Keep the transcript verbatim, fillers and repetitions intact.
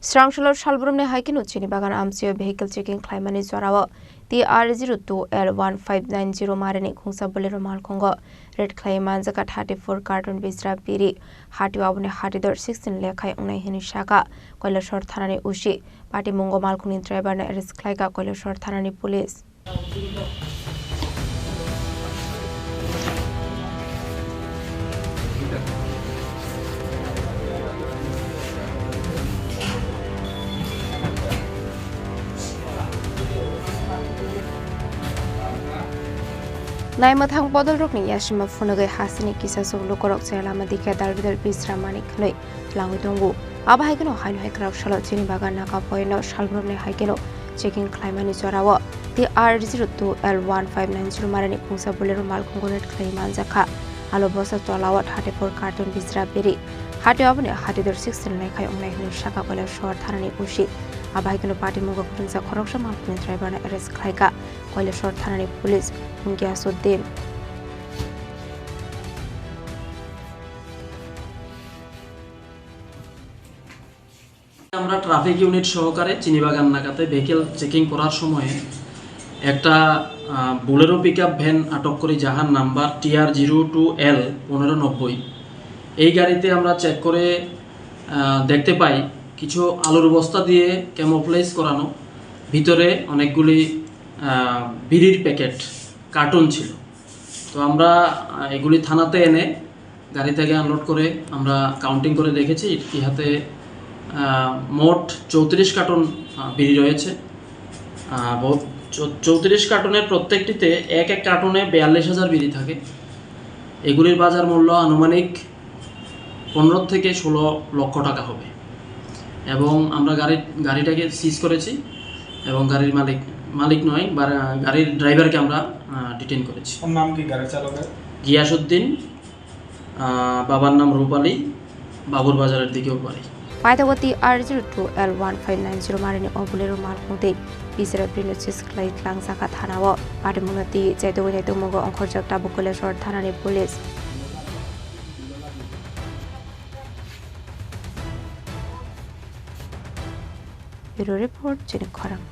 Srangsalor salbrumni hai kheno chini bagan amchaio vehicle checking khlaimani jorao T R zero two L one five nine zero marini khungsa Bolero malkhungo raid khlai manjak kha thirty four carton bisra biri. Hatio aboni hatidor sixteen lekhai wngnai hwnwi sakha Kailasor thanani O C. Patimungo malkhungni driver no arrest khlaikha Kailasor thanani police. Naimwthang bodolrokni yasima phunugwi hasini kisasuk lukurok chaya lama dikhe dalbidal bisra mani khwnwi twlangwi tongo. Abo hai kheno haino hai kwrak salo chini bagan naga poino salbrumni hai kheno checking khlaimani jorao T R zero two L one five nine zero marini khungsa Bolero malkhungo raid khlai manjak kha. Alo bosa tolao thirty four carton bisra biri. Hatio aboni hatidor sixteen lekhai wngnai hwnwi sakha Kailasor thanani O C. Abo hai kheno patimungo kwrwngsa khoroksa malkhungni driver no arrest khlaikha Kailasor thanani police Giyasuddin. আমরা traffic unit সহকারে চিনিবাগান নাকাতে vehicle checking করার সময় একটা, আহ, Bolero pickup van আটক করি, যাহার নাম্বার টি আর জিরো টু এল পনেরো নব্বই। এই গাড়িতে আমরা চেক করে, আহ, দেখতে পাই কিছু আলুর বস্তা দিয়ে ক্যামোফ্লেজ করানো, ভিতরে অনেকগুলি, আহ, বিড়ির প্যাকেট, কার্টন ছিল। তো আমরা, আহ, এগুলি থানাতে এনে গাড়ি থেকে আনলোড করে আমরা কাউন্টিং করে দেখেছি, ইহাতে, আহ, মোট চৌত্রিশ কার্টন, আহ, বিড়ি রয়েছে। আহ, বহু-, চৌ-, চৌত্রিশ কার্টনের প্রত্যেকটিতে এক এক কার্টনে বিয়াল্লিশ হাজার বিড়ি থাকে। এগুলির বাজার মূল্য আনুমানিক পনেরো থেকে ষোলো লক্ষ টাকা হবে। এবং আমরা গাড়ি, গাড়িটাকে সিজ করেছি এবং গাড়ির মালিক, মালিক নয়, বা-, গাড়ির ড্রাইভারকে আমরা, আহ, ডিটেইন করেছি। ওর নাম কি গাড়ি চালকের? গিয়াসুদ্দিন, আহ, বাবার নাম রূপ আলী, বাবুর বাজারের দিকেও বাড়ি। Paithago T R zero two L one five nine zero marini o Bolero malkhung tei bisra brino sis khlai tlangjak kha thanao. Patimungno twi chaitugwi naitugmungo ongkhorjak tabuk Kailasor thanani police. Bureau Report, Chini Khorang.